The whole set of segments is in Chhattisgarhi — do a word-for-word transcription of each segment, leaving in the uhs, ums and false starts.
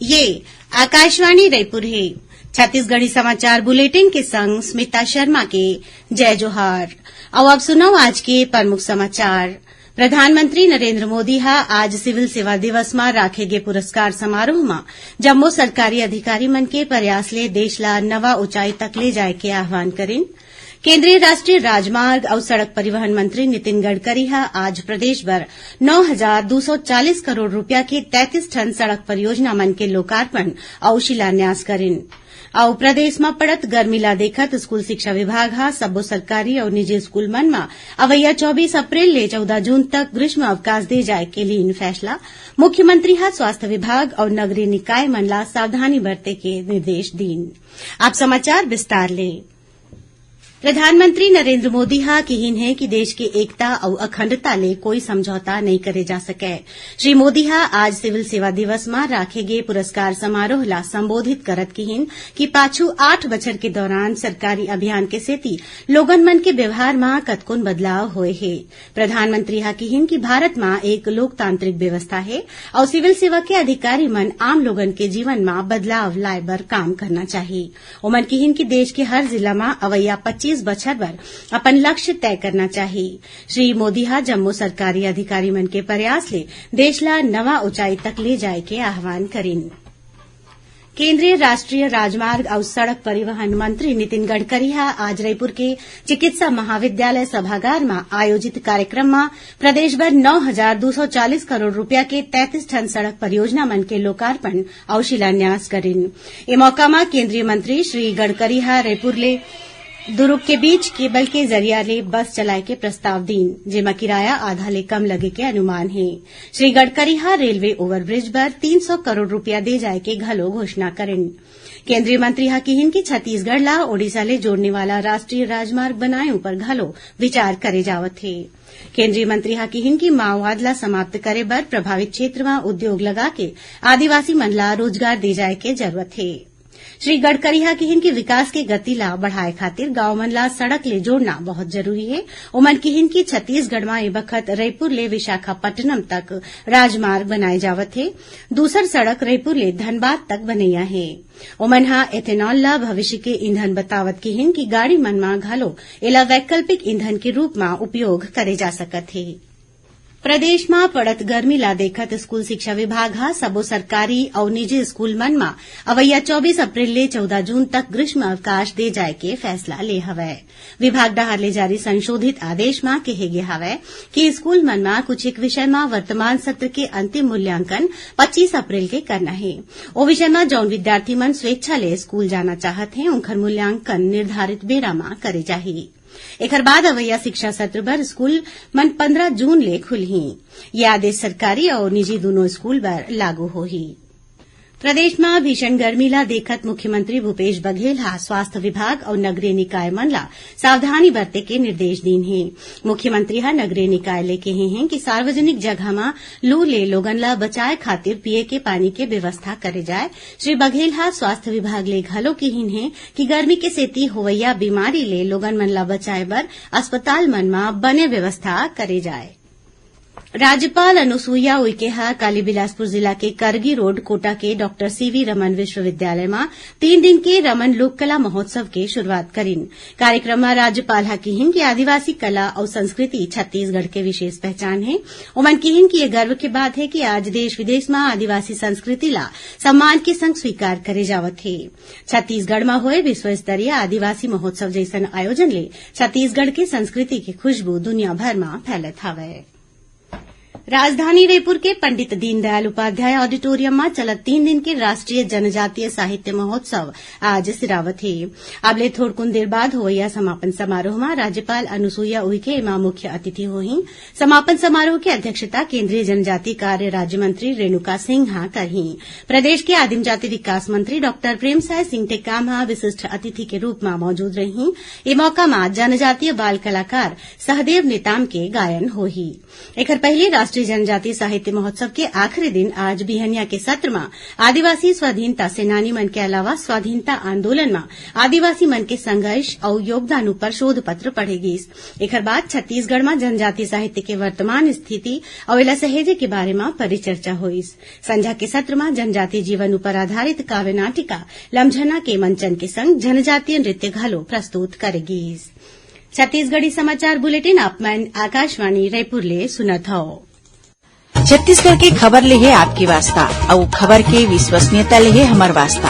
ये आकाशवाणी रायपुर हे। छत्तीसगढ़ी समाचार बुलेटिन के संग स्मिता शर्मा के जय जोहार। अउ अब सुनव आज के प्रमुख समाचार। प्रधानमंत्री नरेंद्र मोदी ह आज सिविल सेवा दिवस म राखे गे पुरस्कार समारोह म जम्मो सरकारी अधिकारी मन के प्रयास ले देश ला नवा ऊंचाई तक ले जाय के आह्वान करिन। केंद्रीय राष्ट्रीय राजमार्ग अउ सड़क परिवहन मंत्री नितिन गडकरी ह आज प्रदेश बर नौ हजार दू सौ चालीस करोड़ रुपया के तैंतीस ठन सड़क परियोजना मन के लोकार्पण अउ शिलान्यास करिन। अउ प्रदेश म पड़त गर्मी ला देखत स्कूल शिक्षा विभाग ह सब्बो सरकारी अउ निजी स्कूल मन म अवइया चौबीस अप्रैल ले चौदह जून तक ग्रीष्म अवकाश दे जाय के लीन फैसला। मुख्यमंत्री ह स्वास्थ्य विभाग अउ नगरीय निकाय मन ला सावधानी बरते के निर्देश दीन। अब समाचार विस्तार ले। प्रधानमंत्री नरेंद्र मोदी ह किहीन हे कि देश के एकता अउ अखंडता ले कोई समझौता नइ करे जा सकय। श्री मोदी ह आज सिविल सेवा दिवस म राखे गे पुरस्कार समारोह ला संबोधित करत किहीन कि पाछू आठ बछर के दौरान सरकारी अभियान के सेती लोगन मन के व्यवहार म कतकोन बदलाव होए हे। प्रधानमंत्री ह किहीन कि भारत म एक लोकतांत्रिक व्यवस्था हे अउ सिविल सेवा के अधिकारी मन आम लोगन के जीवन म बदलाव लाए बर काम करना चाही। ओमन किहीन कि देश के हर जिला म अवइया पच्चीस बछर बर अपन लक्ष्य तय करना चाही। श्री मोदी ह जम्मो सरकारी अधिकारी मन के प्रयास ले देश ला नवा ऊंचाई तक ले जाय के आह्वान करिन। केंद्रीय राष्ट्रीय राजमार्ग अउ सड़क परिवहन मंत्री नितिन गडकरी ह आज रईपुर के चिकित्सा महाविद्यालय सभागार म आयोजित कार्यक्रम म प्रदेश भर नौ हजार दू सौ चालीस करोड़ रुपया के तैंतीस ठन सड़क परियोजना मन के लोकार्पण अउ शिलान्यास करिन। ए मौका म केंद्रीय मंत्री श्री गडकरी ह रईपुर ले दुर्ग के बीच केबल के जरिया ले बस चलाए के प्रस्ताव दीन, जेमा किराया आधा ले कम लगे के अनुमान हे। श्री गडकरी ह रेलवे ओवरब्रिज बर तीन सौ करोड़ रुपया दे जाए के घलो घोषणा करिन। केंद्रीय मंत्री ह किहिन कि छत्तीसगढ़ ला ओडिशा ले जोड़ने वाला राष्ट्रीय राजमार्ग बनाए ऊपर घलो विचार करे जावत हे। केंद्रीय मंत्री ह किहिन कि माओवाद ला समाप्त करे बर प्रभावित क्षेत्र म उद्योग लगा के आदिवासी मन ला रोजगार दे जाए के जरूरत हे। श्री गडकरी ह किहिन कि विकास के गति ला बढ़ाए खातिर गांव मन ला सड़क ले जोड़ना बहुत जरूरी हे। ओमन किहिन कि छत्तीसगढ़ म ए बखत रईपुर ले विशाखापट्टनम तक राजमार्ग बनाए जावत हे। दूसर सड़क रईपुर ले धनबाद तक बनइया हे। ओमन ह ethanol ला भविष्य के ईंधन बतावत किहिन कि गाड़ी मन म घलो एला वैकल्पिक ईंधन के रूप म उपयोग करे जा सकत हे। प्रदेश म पड़त गर्मी ला देखत स्कूल शिक्षा विभाग ह सबो सरकारी अउ निजी स्कूल मन म अवइया चौबीस अप्रैल ले चौदह जून तक ग्रीष्म अवकाश दे जाय के फैसला ले हवय। विभाग डहार ले जारी संशोधित आदेश म केहे गे हवय कि स्कूल मन म कुछ एक विषय म वर्तमान सत्र के अंतिम मूल्यांकन पच्चीस अप्रैल के करना हे। ओ विषय म जउन विद्यार्थी मन स्वेच्छा ले स्कूल जाना चाहत हें, उंखर मूल्यांकन निर्धारित बेरा म करे जाही। एखर बाद अवइया शिक्षा सत्र बर स्कूल मन पंद्रह जून ले खुलही। ये आदेश सरकारी अउ निजी दूनों स्कूल बर लागू होही। प्रदेश म भीषण गर्मी ला देखत मुख्यमंत्री भूपेश बघेल ह स्वास्थ्य विभाग अउ नगरीय निकाय मन ला सावधानी बरते के निर्देश दीन हे। मुख्यमंत्री ह नगरीय निकाय ले केहे हें कि सार्वजनिक जगह म लू ले लोगन ला बचाए खातिर पीए के पानी के व्यवस्था करे जाए। श्री बघेल ह स्वास्थ्य विभाग ले घलो किहिन हे कि गर्मी के सेती होवइया बीमारी ले लोगन मन ला बचाए बर अस्पताल मन म बने व्यवस्था करे जाए। राज्यपाल अनुसुईया उइके ह काली बिलासपुर जिला के करगी रोड कोटा के डॉक्टर सीवी रमन विश्वविद्यालय म तीन दिन के रमन लोक कला महोत्सव के शुरुआत करिन। कार्यक्रम म राज्यपाल ह किहिन कि आदिवासी कला अउ संस्कृति छत्तीसगढ़ के विशेष पहचान हे। ओमन किहिन कि ये गर्व के बात हे कि आज देश विदेश म आदिवासी संस्कृति ला सम्मान के संग स्वीकार करे जावत हे। छत्तीसगढ़ म होए विश्व स्तरीय आदिवासी महोत्सव जइसन आयोजन ले छत्तीसगढ़ के संस्कृति के खुशबू दुनिया भर म फैलत हवय। राजधानी रईपुर के पंडित दीनदयाल उपाध्याय ऑडिटोरियम म चलत तीन दिन के राष्ट्रीय जनजातीय साहित्य महोत्सव आज सिरावत हे। अब ले थोड़कुन देर बाद होवइया समापन समारोह म राज्यपाल अनुसुईया उइके एमा मुख्य अतिथि होही। समापन समारोह के अध्यक्षता केंद्रीय जनजातीय कार्य राज्य मंत्री रेणुका सिंह ह करही। प्रदेश के आदिम जाति विकास मंत्री डॉक्टर प्रेमसाय सिंह टेकाम ह विशिष्ट अतिथि के रूप म मौजूद रही। ए मौका म जनजातीय बाल कलाकार सहदेव नेताम के गायन होही। एखर पहले राष्ट्रीय जनजाति साहित्य महोत्सव के आखिरी दिन आज बिहनिया के सत्र म आदिवासी स्वाधीनता सेनानी मन के अलावा स्वाधीनता आंदोलन म आदिवासी मन के संघर्ष अउ योगदान उपर शोध पत्र पढ़े गीस। एखर बाद छत्तीसगढ़ म जनजाति साहित्य के वर्तमान स्थिति अउ एला सहेजे के बारे म परिचर्चा होइस। संझा के सत्र म जनजाति जीवन उपर आधारित काव्य नाटिका लमझना के मंचन के संग जनजातीय नृत्य घलो प्रस्तुत करे गीस। छत्तीसगढ़ी समाचार बुलेटिन आप मन आकाशवाणी रायपुर ले सुनत हव। छत्तीसगढ़ के खबर ले हे आपके वास्ता, अउ खबर के विश्वसनीयता ले हे हमर वास्ता।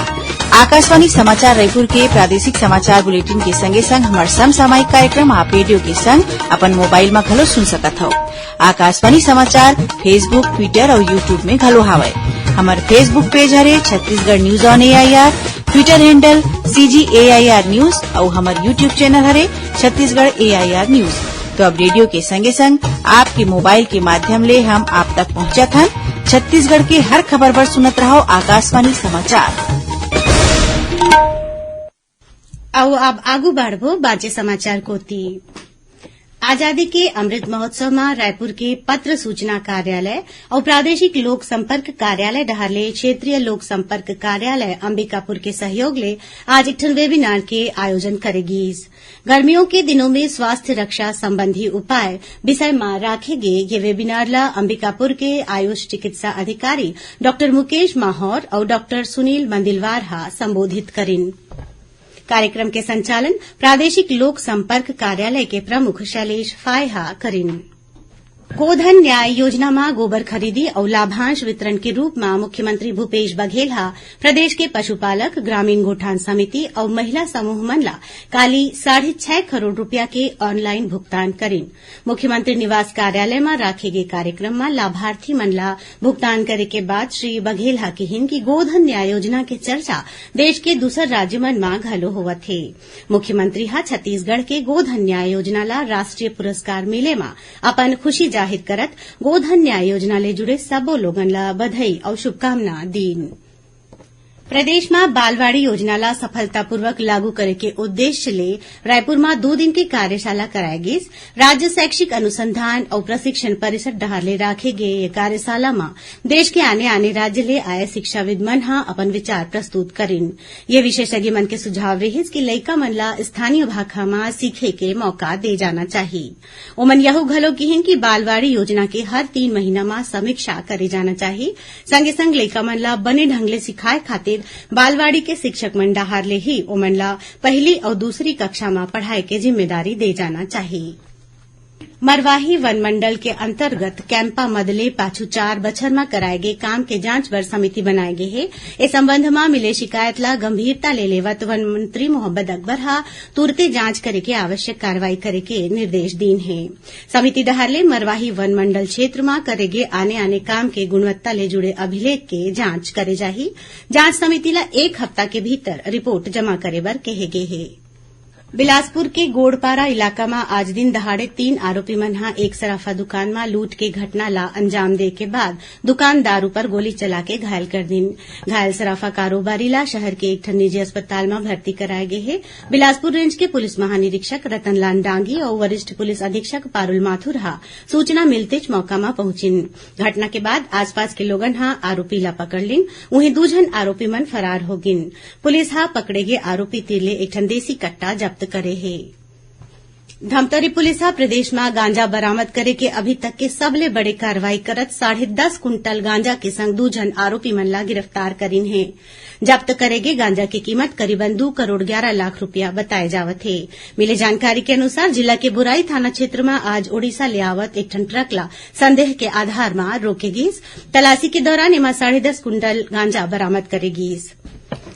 आकाशवाणी समाचार रायपुर के प्रादेशिक समाचार बुलेटिन के संगे संग हमर समसामयिक कार्यक्रम आप रेडियो के संग अपन मोबाइल म घलो सुन सकत हव। आकाशवाणी समाचार Facebook, Twitter अउ YouTube में घलो हावय। हमर Facebook पेज हरे Chhattisgarh news on AIR, Twitter handle CG AIR news अउ हमर YouTube चैनल हरे छत्तीसगढ़ एआईआर न्यूज। तो अब रेडियो के संगे संग आपके मोबाइल के माध्यम ले हम आप तक पहुंचत हन। छत्तीसगढ़ के हर खबर बर सुनत रहव आकाशवाणी समाचार। अउ अब आगू बढ़बो बांचे समाचार कोति। आजादी के अमृत महोत्सव म रायपुर के पत्र सूचना कार्यालय अउ प्रादेशिक लोक संपर्क कार्यालय डहार ले क्षेत्रीय लोक संपर्क कार्यालय अंबिकापुर के सहयोग ले आज एक ठन वेबिनार के आयोजन करे गीस। गर्मियों के दिनों में स्वास्थ्य रक्षा संबंधी उपाय विषय म राखे गे ये वेबिनार ल अंबिकापुर के आयुष चिकित्सा अधिकारी डॉक्टर मुकेश माहौर अउ डॉक्टर सुनील मंदिलवार ह संबोधित करिन। कार्यक्रम के संचालन प्रादेशिक लोक संपर्क कार्यालय के प्रमुख शैलेश फाय ह करिन। गोधन न्याय योजना म गोबर खरीदी अउ लाभांश वितरण के रूप म मुख्यमंत्री भूपेश बघेल ह प्रदेश के पशुपालक, ग्रामीण गौठान समिति अउ महिला समूह मन ल काली साढ़े छह करोड़ रूपिया के ऑनलाइन भुगतान करिन। मुख्यमंत्री निवास कार्यालय म राखे गे कार्यक्रम म लाभार्थी मन ल भुगतान करे के बाद श्री बघेल ह किहिन कि गोधन न्याय योजना के चर्चा देश के दूसर राज्य मन म घलो होवत हे। मुख्यमंत्री ह छत्तीसगढ़ के गोधन न्याय योजना ल राष्ट्रीय पुरस्कार मिले म अपन खुशी जाहिर करत गोधन न्याय योजना ले जुड़े सबो लोगन ल बधई अउ शुभकामना दीन। प्रदेश म बालवाड़ी योजना ल सफलतापूर्वक लागू करे के उद्देश्य ले रायपुर म दू दिन के कार्यशाला कराए गिस। राज्य शैक्षिक अनुसंधान अउ प्रशिक्षण परिषद डहार ले राखे गे ये कार्यशाला म देश के आने-आने राज्य ले आए शिक्षाविद मन ह अपन विचार प्रस्तुत करिन। ये विशेषज्ञ मन के सुझाव रिहिस कि लइका मन ल स्थानीय भाखा म सीखे के मौका दे जाना चाही। ओमन यहू घलो किहिन कि बालवाड़ी योजना के हर तीन महीना म समीक्षा करे जाना चाही। संगे संग लइका मन ल बने ढंग ले सिखाए खातिर बालवाड़ी के शिक्षक मन डहार ले ही ओमन ल पहली अउ दूसरी कक्षा म पढ़ाए के जिम्मेदारी दे जाना चाही। मरवाही वन मंडल के अंतर्गत कैंपा मद ले पाछू चार बछर म कराए गे काम के जांच बर समिति बनाए गे हे। ए संबंध म मिले शिकायत ल गंभीरता ले लेवत वन मंत्री मोहम्मद अकबर ह तुरते जांच करे के आवश्यक कार्रवाई करे के निर्देश दीन हे। समिति डहार ले मरवाही वन मंडल क्षेत्र म करे गे आने-आने काम के गुणवत्ता ले जुड़े अभिलेख के जांच करे जाही। जांच समिति ल एक हफ्ता के भीतर रिपोर्ट जमा करे बर कहे गे हे। बिलासपुर के गोड़पारा इलाका म आज दिन दहाड़े तीन आरोपी मन ह एक सराफा दुकान म लूट के घटना ला अंजाम दे के बाद दुकानदार ऊपर गोली चला के घायल कर दिन। घायल सराफा कारोबारी ला शहर के एक ठन निजी अस्पताल म भर्ती कराए गे हे। बिलासपुर रेंज के पुलिस महानिरीक्षक रतनलाल डांगी अउ वरिष्ठ पुलिस अधीक्षक पारुल माथुर ह सूचना मिलतेच मौका म पहुंचिन। घटना के बाद आसपास के लोगन ह आरोपी ला पकड़ लिन। उहें, दू झन आरोपी मन फरार हो गिन। पुलिस ह पकड़े गे आरोपी तीर ले एक ठन देसी कट्टा जब्त करे हे। धमतरी पुलिस ह प्रदेश म गांजा बरामद करे के अभी तक के सबले बड़े कार्रवाई करत साढ़े दस कुंटल गांजा के संग दू झन आरोपी मन ला गिरफ्तार करिन हे। जब्त करे गे गांजा के कीमत करीबन दू करोड़ ग्यारह लाख रुपया बताए जावत हे। मिले जानकारी के अनुसार, जिला के बुराई थाना क्षेत्र म आज ओडिशा ले आवत एक ठन ट्रक ला संदेह के आधार म रोके गीस। तलाशी के दौरान एमा साढ़े दस कुंटल गांजा बरामद करे गीस।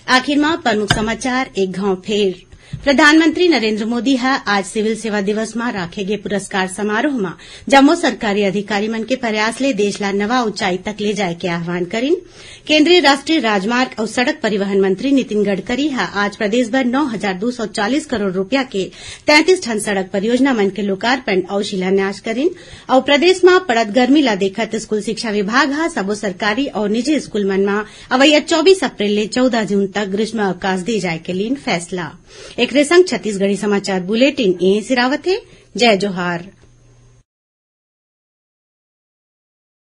आखिर म प्रमुख समाचार एक घाव फेर। प्रधानमंत्री नरेंद्र मोदी ह आज सिविल सेवा दिवस म राखे गे पुरस्कार समारोह म जम्मो सरकारी अधिकारी मन के प्रयास ले देश ला नवा ऊंचाई तक ले जाए के आह्वान करिन। केंद्रीय राष्ट्रीय राजमार्ग अउ सड़क परिवहन मंत्री नितिन गडकरी ह आज प्रदेश भर नौ हजार दू सौ चालीस करोड़ रुपया के तैंतीस ठन सड़क परियोजना मन के लोकार्पण अउ शिलान्यास करिन। अउ प्रदेश म पड़त गर्मी ला देखत स्कूल शिक्षा विभाग ह सबो सरकारी अउ निजी स्कूल मन म अवइया चौबीस अप्रैल ले चौदह जून तक ग्रीष्म अवकाश दे जाए के लीन फैसला। एकरे संग छत्तीसगढ़ी समाचार बुलेटिन ए सिरावत हे। जय जोहार।